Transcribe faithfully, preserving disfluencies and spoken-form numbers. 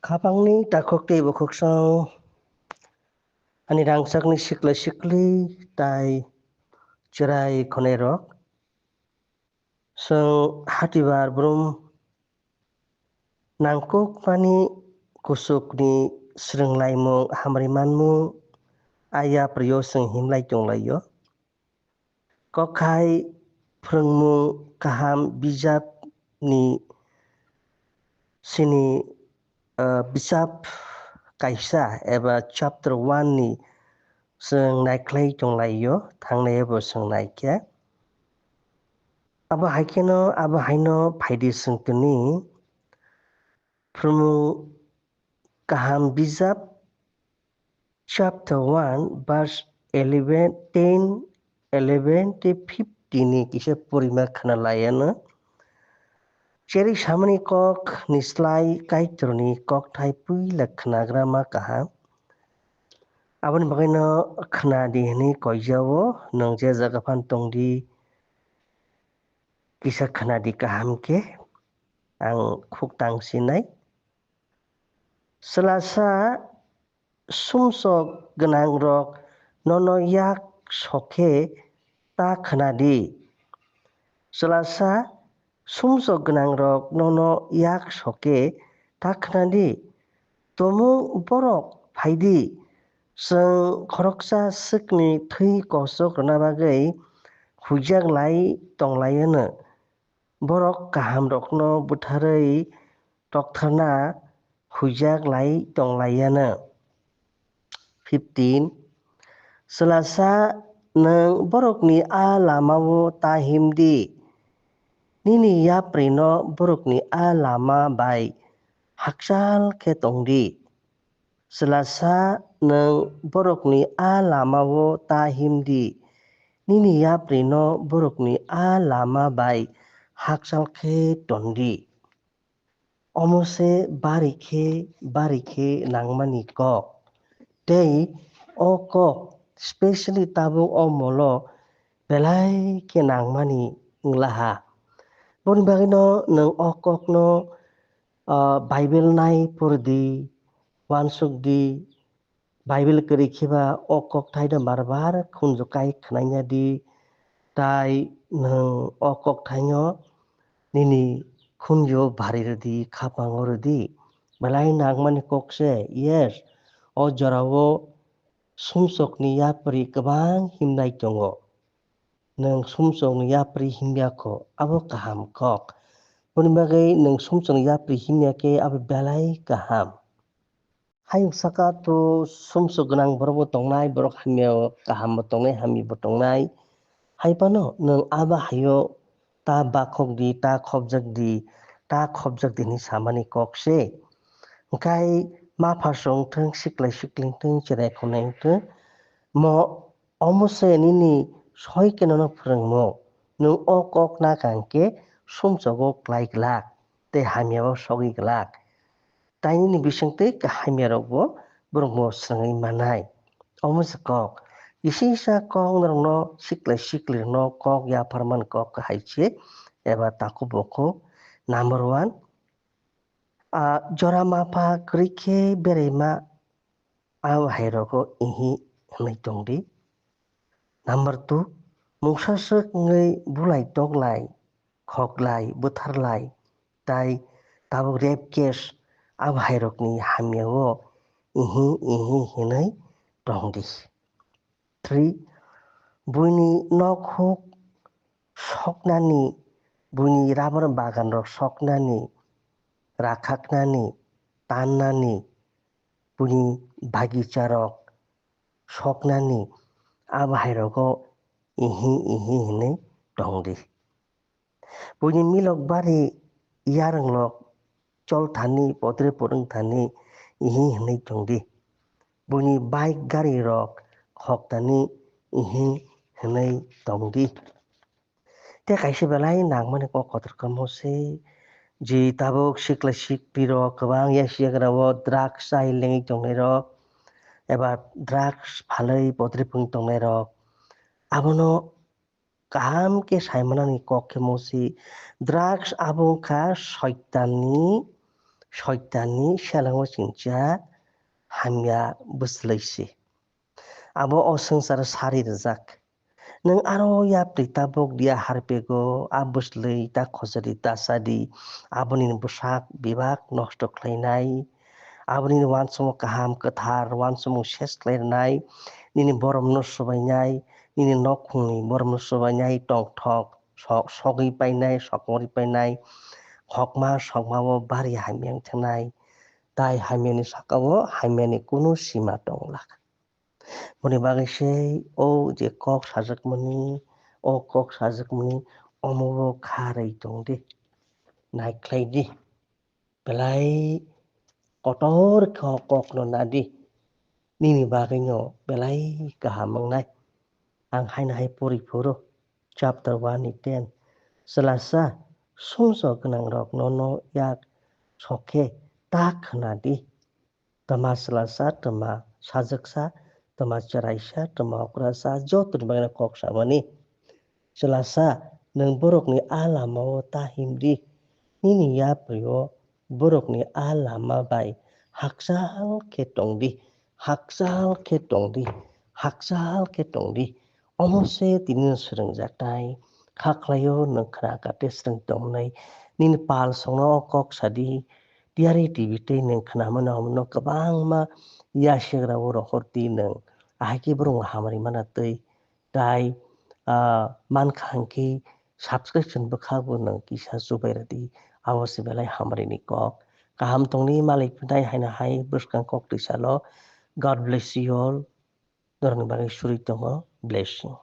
Khapangni takhuk tei bukhuksong, ani rangchakni sikla sikli tai chwrai khwnairok, chwng hatibar brum nangkukmani kuchukni swrwnglaimung hamri manmung a yaprio chwng himlai tonglaio. Kokhai phwrwngmung kaham bijapni sini, ah, bijap kaisa eba chapter one ni chwng naikhlai tonglaio, thangnai ebo chwng naikhe. Abo haikheno, abo haino phaidi chwng tini phwrwngmung kaham bijap chapter one, verse eleven, ten, eleven tei fifteen ni kisa porima khna laiano. Cherwi samani kok ni slai Kaitorni kokthai puila khnagra ma kaham. Aboni bagwino khna di hwnwi koijao, nwng je jaga phan tong di, kisa khna di kaham khe, ang khuk tang sinai. Chwlasa sumsok gwnangrok nono yak sokhe ta khna di. Chwlasa sumsok gwnangrok nono yak sokhe ta khna di. Tumung borok phai di, chwng khoroksa swkni thwi kosok rwna bagwi huijak lai tong lai-ano. Borok kahamrokno butharwi toktharna huijak lai tong lai-ano. Fifteen, Chwlasa, nwng borokni a lama-o ta him di, nini yaprino borokni a lama bai hakchal khe tong di. Chwlasa, nwng borokni a lama-o ta him di, nini yaprino borokni a lama bai hakchal khe ton di. Omo se bari khe, bari khe nangmani kok. Tei o kok, specially tabuk o molo belai khe nangmani wnglaha. Boni bagwino nwng o kokno, ah, Bible nai pori di, uansuk di, Bible kwrwi khe ba o kokthaino bar bar khunju kai khnaina di, tai nwng o kokthaino nini khunju bari rwdi, khapango rwdi. Belai nangmani kok se, yes, o jorao sumsokni yapri kwbang himnai tongo. Nwng sumsokni yapri himya kho, abo kaham kok. Boni bagwi nwng sumsokni yapri himya khe abo belai kaham. Hayung saka to sumsok gwnang borok bo tongnai, borok hamya o kaham bo tongnai, hamya bo tongnai. Hai phano nwng abo hayo ta bakhok di, ta khopjak di, ta khopjak di hinwi samani kok se. Hwnkhe ma pha song thung, siklai sikling thung, cherai khonai wng thung, mo omo se nini soi khe nono phwrwngmo. Nwng o kok na kang khe sumsogo klai glak tei hamya o sogwi glak. Tai nini bisingtwi hamya rok bo borok bo swrwngwi manai. Omo se kok. Kisa kisa kok norokno siklai sikli rokno kok yapharmani kok hai se eba takhuk bukhuk. Number one, ah, jora mapha kwrwi khe beraima a hai rogo ihi hwnwi tong di. Number two, mungsa swk wngwi bulai toklai, khoklai, bwtharlai, tai tabuk rape case abo hai rokni hamya o ihi ihi hwnwi tong di. Three, buini nok huk soknani, buini rubber bagan rok soknani, rakhaknani, tannani, buini bagicha rok soknani, abo hai rogo ihi ihi hwnwi tong di. Buini milok bari yarwng lok chol thani, podre podwng thani ihi hwnwi tong di. Buini bike gari rok khok thani ihi hwnwi tong di. Tei kaisa belai nangmani kok kotor kamo se, je tabuk sikla sikli rok kwbang ya siyagra o drugs chai lengwi tongnai rok eba drugs phalwi podre pung tongnai rok, abono kaham khe saimanani kok khe musi. Drugs abo wngkha Soitanni Soitanni selango chingcha hamya bwslwi se. Abo o swngcharo sari rwjak. Nwng aro yapri tabuk dia harpego, a bwslwi ta khojari ta sadi, aboni bwsak bebak nosto khlainai, aboni uansukmung kaham kwthar uansukmung ses khlairwnai, nini boromno swbainai, nini nokhungni boromno swbainai, tongthok sok-, sogwi painai, sokmorwi painai, khokma sokmao bari hamya wng thangnai, tai hamyani sakao hamyani kunu sima tongla. Boni bagwi se o je kok sajakmani, o kok sajakmani omo bo kha rwi tong di, naikhlai di, belai kotor khe o kokno na di, nini bagwino belai kaham wngnai. Ang haino hai pori phuru, chapter one ni ten, Chwlasa, sumsok gwnangrok nono yak sok khe ta khna di. Twma chwlasa, twma sajwksa, twma chwraisa, twma okrasa, jotoni bagwino kok samani. Chwlasa, nwng borokni a lamao ta himdi, nini yaprio borokni a lama bai hakchal khe tongdi, hakchal khe tongdi, hakchal khe tongdi. Omo se tini no swrwngjaknai, kha khlaio nwng khna kate swrwng tongnai, nini pal songno o kok sadi, Diari T V tei nwng khnamano omono kwbangma yasegra o rohor di nwng, ahai khe borokno hamari mana twi tai, ah, mankha hwnkhe subscription bwkha bo nwng kisa chubai rwdi, abo se belai hamari ni kok. Kaham tongni malik phinai haino hai bwskang kok twi salo. God bless you all. Norokni bagwi suri tongo. Blessing.